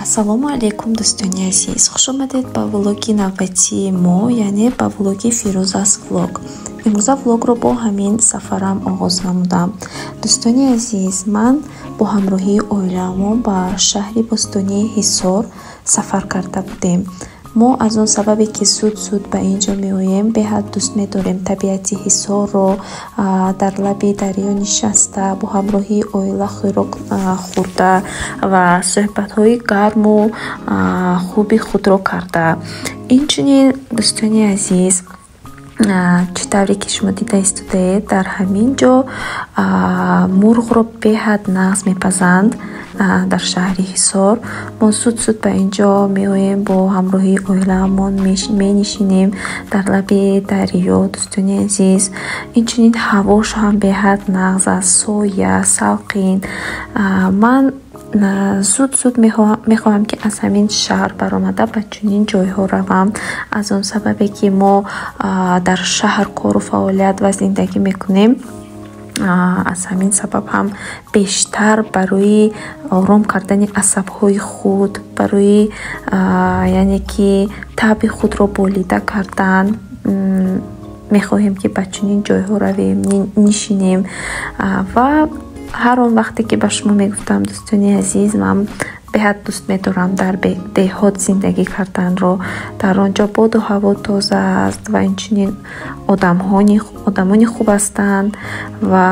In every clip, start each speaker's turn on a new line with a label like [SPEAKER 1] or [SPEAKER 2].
[SPEAKER 1] Ассалому алайкум, дӯстони азиз, хушомадед ба влоги навбатии мо, яъне ба влоги Фирӯзас влог. Имрӯза влогро бо ҳамин сафарам оғоз намудам. Дӯстони азиз, ман бо ҳамроҳии оилаамон ба шаҳри бостонии Ҳисор сафар карда будем. Мо аз он сабабе, ки зуд-зуд ба ин ҷо меоем, беҳад дӯст медорем табиати Ҳисорро, дар лаби дарё нишаста, бо ҳамроҳии оила хӯрок хӯрда ва суҳбатҳои гарму хуби худро карда. Инчунин, дӯстони азиз, чӣ тавре ки шумо дида истодаед, дар ҳамин ҷо мурғро беҳад нағз мепазанд дар шаҳри Ҳисор. Мо зуд-зуд ба ин ҷо меоем, бо ҳамроҳии оилаамон менишинем дар лаби дарё, дӯстони азиз. Инчунин ҳавош ҳам беҳад нағз аст, соя, салқин. Ман зуд-зуд мехоҳам, ки аз ҳамин шаҳр баромада ба чунин ҷойҳо равам. Аз он сабабе, ки мо дар шаҳр кору фаъолият ва зиндагӣ мекунем, аз ҳамин сабаб ҳам бештар барои ором кардани асабҳои худ, барои, яъне ки, таъби худро болида кардан мехоҳем, ки ба чунин ҷойҳо равем, нишинем. Ва ҳар он вақте ки ба шумо мегуфтам, дӯстони азиз, ман беҳад дӯст медорам дар деҳот зиндагӣ карданро. Дар он ҷо боду ҳаво тоза аст ва инчунин одамони хуб ҳастанд. Ва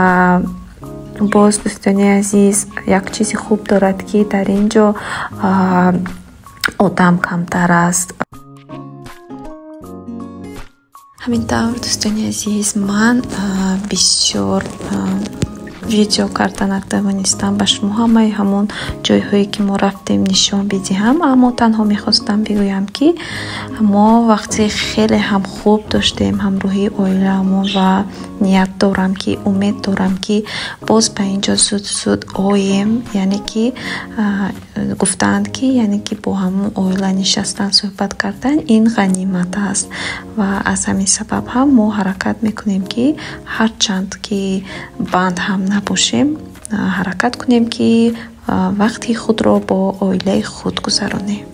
[SPEAKER 1] боз, дӯстони азиз, як чизи хуб дорад, ки дар ин ҷо одам камтар аст. Ҳамин тавр, дӯстони азиз, ман бисёр видео карда натавонистам, ба шумо ҳамаи ҳамон ҷойҳое, ки мо рафтем, нишон бидиҳам, аммо танҳо мехостам бигӯям, ки мо вақти хеле ҳам хуб доштем ҳамроҳии оилаамон ва ният дорам, ки умед дорам, ки боз ба ин ҷо зуд-зуд оем. Яъне ки гуфтаанд, ки яъне ки бо ҳамон оила нишастан, суҳбат кардан ин ғанимат аст ва аз ҳамин сабаб ҳам мо ҳаракат мекунем, ки ҳарчанд ки банд ҳам набошем, ҳаракат кунем, ки вақти худро бо оилаи худ гузаронем.